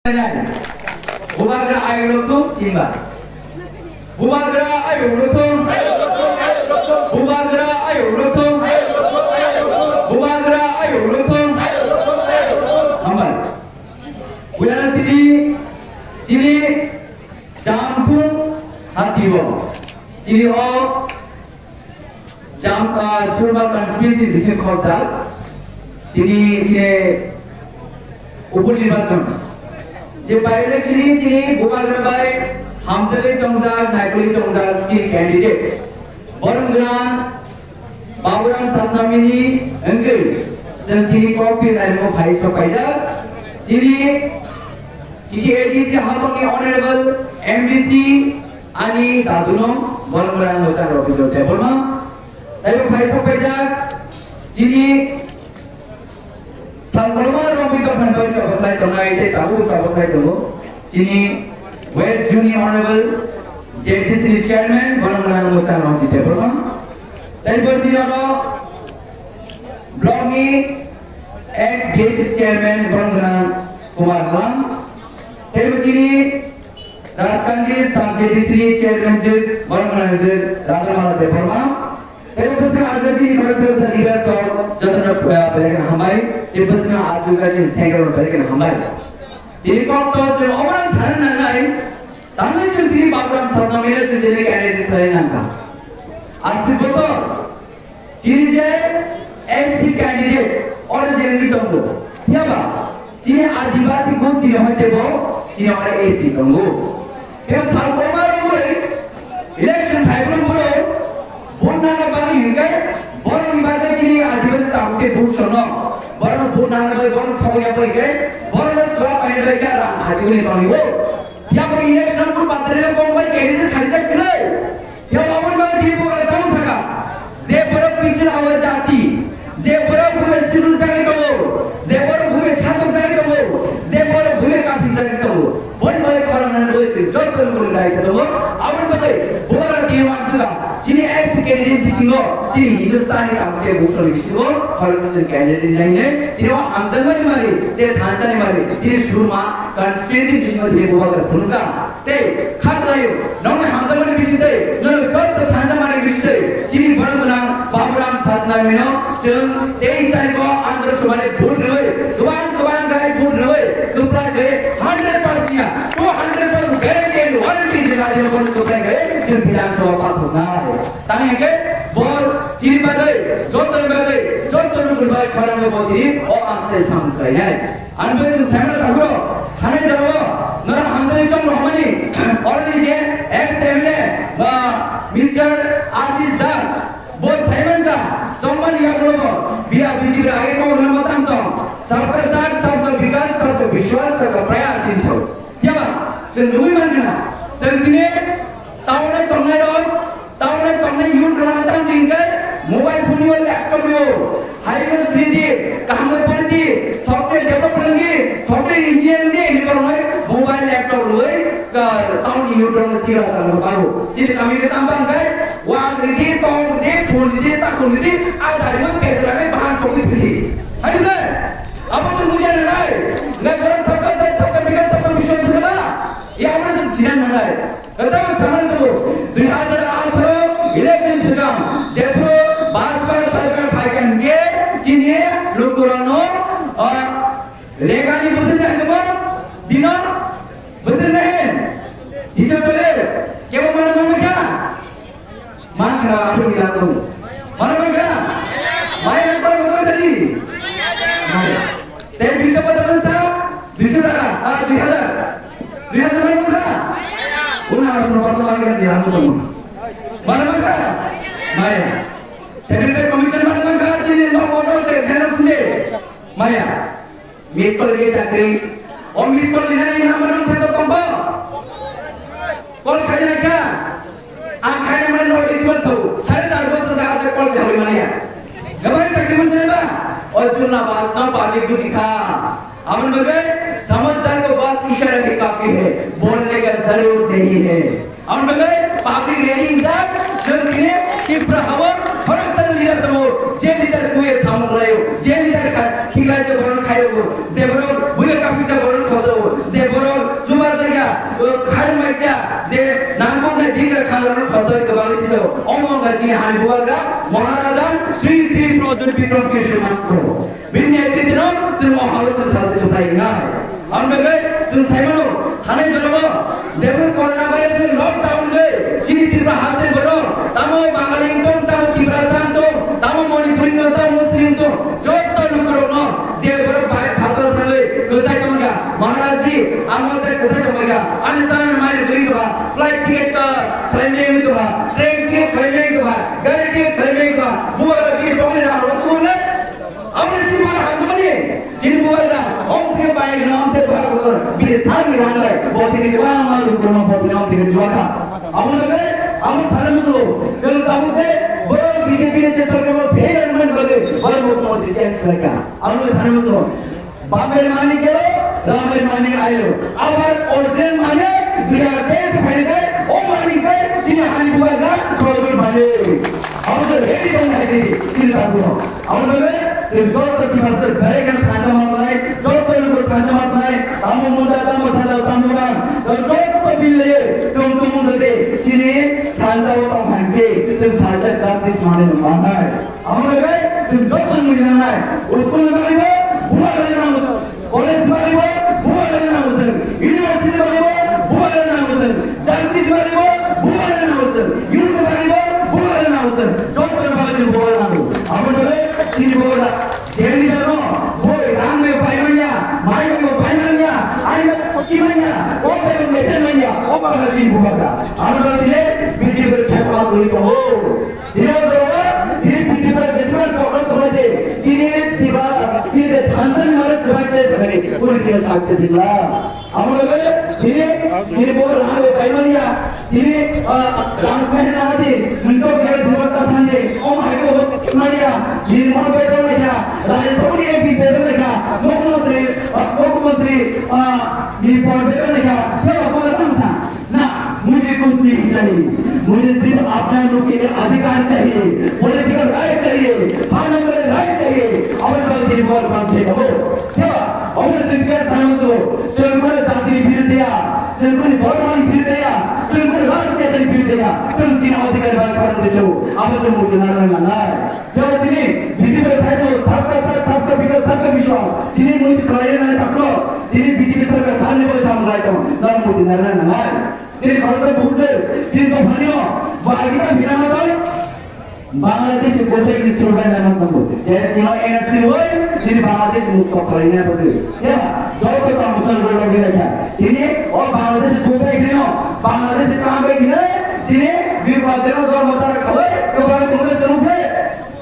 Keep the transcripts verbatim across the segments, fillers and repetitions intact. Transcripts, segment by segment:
Bubagra ayuk rok thung, tinba. Bubagra ayuk rok thung. Bubagra ayuk rok thung. Bubagra ayuk rok thung. Hambai. Buya tini, chini, Jamthung hati o. Chini o Jam, ah, Surma constituency bising khorsa. Tini chini upu nirbachon. Je by-election ni chini Bubagra bai hamjagwi chongjak, naikoli chongjak chini candidate. Borok wngkha Baburam Satnamini wngkha. Chwng tini kok phi raimo phai sok paijak. Chini T T A D C habangni honorable M D C ani daduno borok wngkha Mochang Robindra Debbarma. Taibo phai sok paijak chini Sangkoloma rok bini dophani bai chabaklai tongnai, tei tabuk chabaklai tongo. Chini West Junior Honorable J D C ni Chairman, Bonomana Musa Rongji Debbarma. Tei bo chini oro Block ni ex B H C Chairman, Bonomana Kumar Lam. Tei bo chini Rajkandi Sub J D C ni Chairman, Bonomana Radha Mala Debbarma. Tei bwswk arjak chini Bharat Sarkar ni leader rok jotono, uh, belai kheno hambai. Tei bwswk arjak chini center rok belai kheno hambai. Tini kok to chwng omo sana nangnai, tamni chwng tini Baburam Satnamini tini identify nangkha. Asi bosor chini je S C candidate oro je wngwi tongo. Phiyaba Chini Adibasi gosti ni hoite bo chini oro S C tongo. Khe sal koma rogwi election phaibrwi boro vote nana bagwi hinkhe borokni bagwi chini Adibasi tabukhe vote sono. Borokno vote nana bagwi borokno thogya bagwi khe borokno chwla paina bagwi khe rang khadi hwnwi tongo. Phiya bo election bur patrino kok bai candidate kharijak kwrwi. Phiya bo aboni bagwi tini bubagra tamo saka, je borok pichil hawa jati, je borok bume sidul jagwi tongo, je borok bume satok jagwi tongo, je borok bume kaphi jagwi tongo, boni bagwi khorang nani bagwi chwng joto ni bagwi daityo tongo. Aboni bagwi bubagra tini uansukha, chini S C candidate bisingo, chini Hindustani tabukhe bukhrokni bisingo khoroksa chwng candidate nainai, tini o hamjakmani mari, je thansa ni mari, tini Surma constituency bisingo tini bubagra phunukha. Tei kha khlaio, nokni hamjakmani bisingtwi, nono joto thansa manwi bisingtwi, chini borok gwnang Baburam Satnamino chwng teis tarikho Andhra Sabhani vote rwwi, kwbang kwbang khe vote rwwi, kwplai khe hundred percent ya, two hundred percent guarantee and warranty je rajyo bono kwplai khe chwng Bidhan Sabha pathoknai. Tang hwnkhe bo chini bagwi, jotoni bagwi, jotoni bagwi khorang bo tini o ang se samung khlainai. Ang bai chwng saimano tabuk, thanai jora o, norok hamjagwi chong rohormani, oroni je ex M L A, ba, Mister Ashish Das, bo saimankha, chongmani yagulo bo, biya B J P age kok rwna mwtang tong, sabka saath, sabka vikas, sabka vishwas, sabka prayas hinwi sao. Phiya ba, chwng nugwi mankha, chwng tini town o tongnai rok, Tamni tongnai youth rok tang hingkhe mobile phone o, laptop o, hai no sridi, kaham bai poridi, software develop rwngdi, software engineer di, hini koroknai mobile laptop rwui, ka, town ni youth rok sira sa rok bago. Chini kami khe tang bang khai, wang ridi, tong ridi, phone ridi, takun ridi, a dari mo pesa rami bahan kopi phiri. Hai no? Abo tu mujhe na hai. Na bhar sabka saath, sabka vikas, sabka vishwas na. Ya abo tu sina na hai. Kwtal samani tongo, dui hajar atharo election swkang jephru Bajpa sarkar phaikha hinkhe chini lukurokno, ah, legani bwswk nai tongmo dino bwswk nai hin hisab chole kebo mano mano kha mankha aphuru ni latung mano mano kha maya nangkora mano sadi maya tei bidya pada sa duiso taka ah dui hajar. Dui hajar mano mano kha? Una asal pasal lagi kan dia anu tong. Mano mano kha? Maya. Secretary commission mano mano kha? Chini no motor se dena sunde. Maya. Miss call ke chakri. O miss call ni nani number nang kha to kombo. Call khai na kha? Ang khai na mano no ritual so. Sare char bosor da ase call se hoi maya. Gabai chakri mano ba? O chunna ba na ba ni gusi kha. Aboni bagwi samajhdar ko baat ishaara hi kaafi hai, bolne ka zaroor nahi hai. Aboni bagwi public rally rijak, chwng tini Tipra hao khoroksa leader tongo, je leader kuye samung laio, je leader ka khiklai je borok khaio, je borok buya kapisa borok khojo, je Khairokmaisa je nangkuknai dikha khalano khosoi kwbangni sao. Omo wngkha chini hani bubagra Maharaja Sri Sri Pradyot Bikram Kishore Mahaprabhu. Bini netrito no chwng o hao chwng salsa kwplai wngnai. Ang bagwi chwng saimano, thanai jorogo jebon corona virus ni lockdown bai chini Tripura haste borok tamo Bangali wng tong, tamo Tiprasa wng tong, tamo Manipuri wng tong, tamo Muslim wng tong, jotto lukurokno je borok bai phatar thangwi kwchai tongkha, Maharaj ji, ang o tei kwchai tongkha, ani tamo mai rwgwi tongkha, flight ticket ta khlaimani wngwi tongkha, train ticket khlaimani wngwi tongkha, gari ticket khlaimani wngwi tongkha, bubagra bini pocket ni rang rok tubunai. Aboni chini bubagra hamjakmani, chini bubagra, om se bai gana, om se bubagra, bini salni rang bai, bo tini kwbangma lukurokno bo tini om tini juakha. Aboni bagwi, amo sana muchungo, chwng tabuk se, borok B J P ni je sorkar bo fail wngmani bagwi, borok mukhyamantri change khlaikha. Aboni sana muchungo, bapni mani gelo, ramni mani ailo. Abar original mani, biya tei se phainai, o mani khe, chini hani bubagra, Chaudhary mani. Abo se ready tong hai di, chini tabuk. Abo bagwi, chwng joto Tiprasa belai kheno thansa ma tongnai, joto luku thansa ma tongnai, tamo Munda, tamo Sajao, tamo Ram, joto bini laiwi chwng tumung rwdi, chini thansa o tong hai khe, chwng salsa justice manwi manai. Abo bagwi, chwng joto mui nangnai, school ni bagwi bo, bubagra nango. College bagwi bo bubagra nango chwng, university bagwi bo bubagra nango chwng, justice bagwi bo bubagra nango chwng, youth bagwi bo bubagra nango chwng, joto bagwi chwng bubagra nango. Abo bagwi chini bubagra, je leader no, boi rang bai pai manya, mai bai pai manya, ai bai koti manya, o bai manya, o bagwi chini bubagra. Abo bagwi chini B J P thepma tuli tongo. Tini o jaga, tini B J P jesman program tongmai se, tini tiba, tini je thansa ni mare sebai se sebai, kuni tini sakte dingla. Amo loge, tini, tini bo rang bo kai mania, tini, ah, rang kai na ati, minto biar dua ta sanje, om hai ko mania, tini mo beto mania, Rajya Sabha ni M P beto mania, Mukhyamantri, ah, Mukhyamantri, ah, ni por beto mania, tini bo rang sa. ना, मुझे कुछ नहीं चाहिए। मुझे सिर्फ अपना लोग के लिए अधिकार चाहिए, political right चाहिए, fundamental right चाहिए। Abo ni bagwi chini bubagra thansa khe tongo. Khe abo ni chini khe thansa tongo. Chwng kunu jatini biruddhe ya, chwng kunu dhormoni biruddhe ya, chwng kunu rajnitini biruddhe ya, chwng chini adhikar bai pharang deso. Abo chwng muitu narwkna nangnai. Khe tini B J P bai thai tongo, sabka sath, sabka vikas, sabka vishwas. Tini muitu khlaina nai takso. Tini B J P sarkar salni bagwi samung lai tong, norok muitu narwkna nangnai. Tini khoroksa bukhuk se, tini dophani o, bo agita bina matai, Bangladesh ni bwsai ni survey nai man tongo. Je tini N R C rwi, tini Bangladesh mukto khlaina bagwi. Ya, joto tamo sal rwi bagwi lai kha. Tini o Bangladesh bwsai ni no, Bangladesh kam bai ni, tini bi ba deno dor mata khawi, ko ba ko se rupe.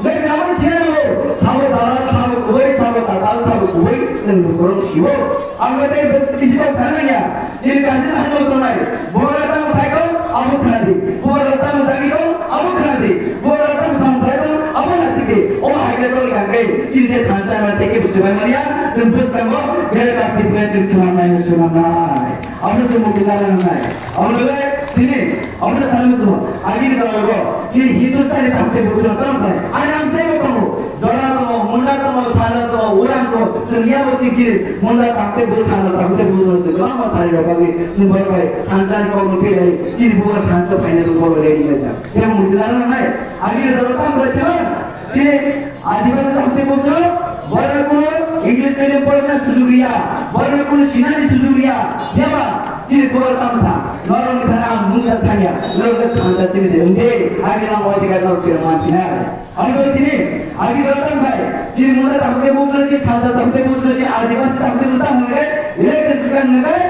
Bai namo sina no, sabo dalal, sabo kubai, sabo tatal, sabo kubai, sen bukurong siwo. Ang bai tei bisi ba thananya. Tini kaisa hai no tongnai. Bubagra tamo sai tong, abo khna di. Bubagra tamo jagi tong, abo khna di. Bubagra tamo samung khlai tong, abo na sidi. O hai khe tong kang khe, chini je thansa na teke bisi bai mania, chwng bwskango, bere ta tip khe chwng swnam nai, swnam nai. Abo chwng bo kisa nang nai. Abo le tini, abo le sanu to, agi ni dawa go, tini Hindustani tamte bwswrang tamo khlai. Ai ang tei bo tongo. Jora tongo, Munda tongo, Sajao tongo, Uram tongo, chwng ya bo chini chini Munda tamte bo Sajao tamte bo chwng chwng kwbangma sari rok bagwi chwng bai bai thansa ni kokno philai chini bubagra thansa phaina rok bo ready lai jak. Yang mungkin aro nai, agi ni jora tam bai chwng chini Adibasi tamte bo chwng, borok kuno English medium porna sujug riya, borok kuno sinani sujug riya, yaba chini bubagra tamsa, norok ni thani ang mungsa sanya, norok thansa simi de, ungde, agi nang oi diga norok kira manchina. Ani bai tini, agi ratan bai, chini Munda tamte bujra ji, Sajao tamte bujra ji, Adibasi tamte bujra mane, election sikan ngai,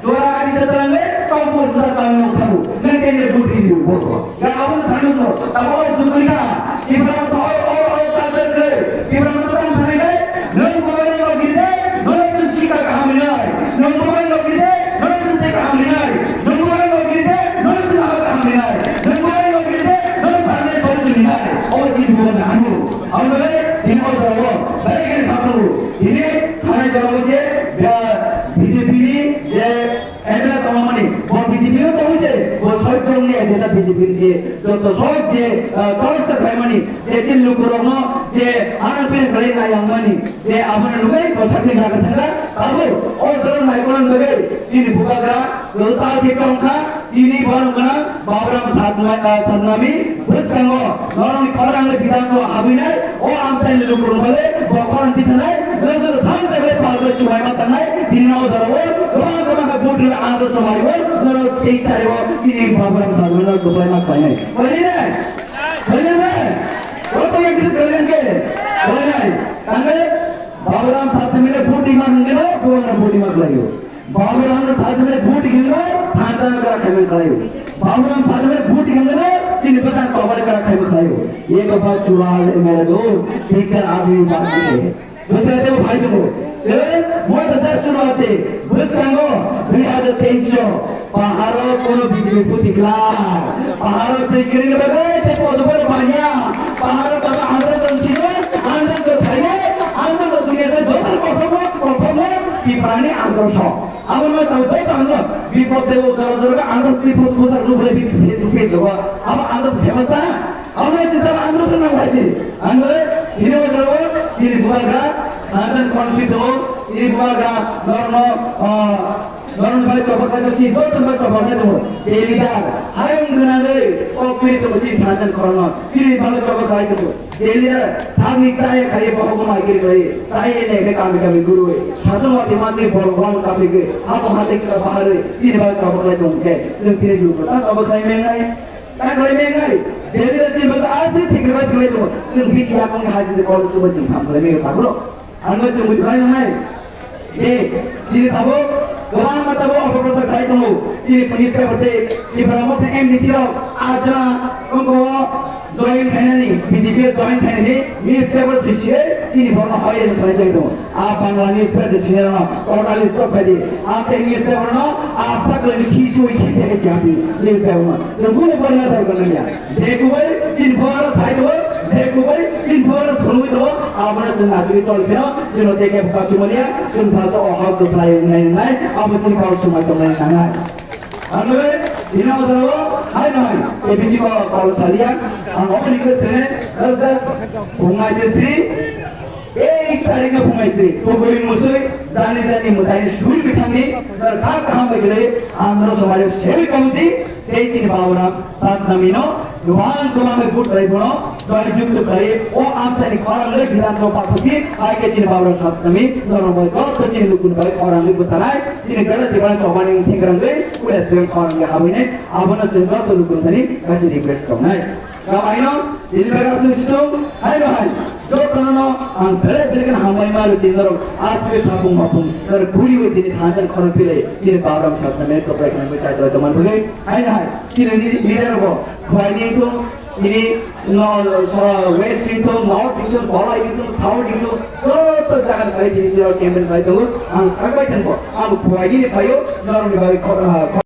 jora ani satra ngai, tau bujra tau ngai tau, ngai kene bujri ni bujra. Ga abun sanu no, tabo jukri ka, Ibrahim to oi oi oi culture kre, Ibrahim to tang thani ngai, nung bubai no gide, nung tu sika kaham ngai, nung bubai no gide, nung tu te kaham ngai, nung bubai no gide, nung tu kaham ngai, nung bubai no gide, nung bhai solution ngai. O ji bubai na anu. Ang bhai, tini o jora o, bhai ke thapru. Tini thani jora o je, ya, B J P ni je M L A tongmani, bo B J P no tongwi se, bo soi jongni agenda B J P. Je joto sok je, ah, torture khlaimani, je chini lukurokno je ano pini khlai nai ang mani, je abono nugwi bo sakni naga thangkha, abo o jora naikol nugwi chini bubagra, tal khe chongkha, chini borok gwnang, Baburam Satnami, ah, Satnami, bwskango norokni khorang le bidang o habwinai, o amchaini lukurok bale, bo khorang tisanai, norok joto thang jagle palgo sumaima tangnai, bini o jora o, kwbang kwbang khe vote rwna ang joto sumaio, norok teis tarikh o, chini Baburam Satnami no kwplai ma khlainai. Khlainai ne? Khlainai ne? Joto yang kita khlainai ke? Khlainai. Tangbe, Baburam Satnami le vote ma hwnkhe no, kwbang no vote ma khlaio. Baburam Satnami vote gino, thansa kara khaimang khlaio. Baburam Satnami vote gino, chini bwsang tobari kara khaimang khlaio. Ye ko ba chula le mere do, sikar aadmi baat hai. Bwsang tebo phai tongo. E, moi da jar chula te, bwskango, dui hajar teis o, paharo kono B J P vote khlai. Paharo twi kiri bagwi, te podo bagwi banya. Paharo taba andro don chino, andro don thaiye, andro don dunia te dotar kosomo, kosomo, Tiprani andro so. Abo no tang dai tang no, bipod de o jora jora ga andro bipod ko tar rubre bi bi bi do. Abo andro famous ta. Abo no chinta andro se nang bhaji. Andro hino jora o, chini bubagra, Thansa ni conflict o, chini bubagra, norno, ah, norno bai chopor kai si, joto bai chopor kai do. Je leader, hayung gwnang de, o kiri to chini Thansa ni khorang no, chini bai chopor kai do. Delhi da, thani chaya khai bohok mai kiri khai, chaya ne ke kami kami guru. Sadhu mati mati bol bol kapi ke, hapo hati ke bahar, tini bar ka boklai tong ke, tini tini guru. Ta ka boklai mengai, ta boklai mengai. Delhi da tini bar asi thik bar thik bar. Tini bi ya kong haji de kol suba jing tham boklai mengai ta guru. Ang ma jing boklai mengai. Je, chini tabuk, kwbangma tabuk opoprochar khai tongo. Chini police khe bwtwi, Tipra Motha M D C rok, ah, jora, kongko, join khainani, B J P join khainani, newspaper sisi, chini borno hoi rwna khlai jai tongo. Ah, Bangla newspaper sisi rwna, total stock khai di. Ah, tei newspaper no, ah, sakle ni khi sui khi theke jati, newspaper no. Jengkulu borna dor gana ya. Je kubai, tin bor sai do, je kubai, tin bor phunui do, abana jeng asri tol phino, jeno teke buka chumalia, jeng sa so ohok do phai nai nai, abo jeng kau sumai tong nai nai. Ano, ina o jalo, hai nai, A B C ko kau salia, ang omo ni kwsene, kau sa, phungai je sri, Teis tarikh no phungai sri, tuguri musui, jani jani mwtai suri bithangni, jar kha kaham bai gele, andro somaj sewi komiti, tei chini baura, Satnami no, duhan kumame but rai bono, jai jukto kari, o amsani khorang le ghiran so paputi, ai ke chini baura Satnami, nono bai kok, to chini lukun bai khorang le butanai, chini bela diban so mani singkrang le, kule sing khorang le habine, abono chini to lukun sani, kasi request tongnai. Kamaino, tini bega sung situng, hai no hai. Jotono no, ang bere bere kan hambai maru tini norok, asli sapung mapung, nor kuri wi tini thansan khorang pilai, tini baram satna me koprai kan wi chai chai teman bule, hai no hai. Tini ni leader bo, khwai ni tung, tini no, so, west ni tung, north ni tung, kolai ni tung, south ni tung, joto jaga kai tini tini campaign kai tung, ang sabai tengko, ang khwai ni payo, norok ni bai khor, ah,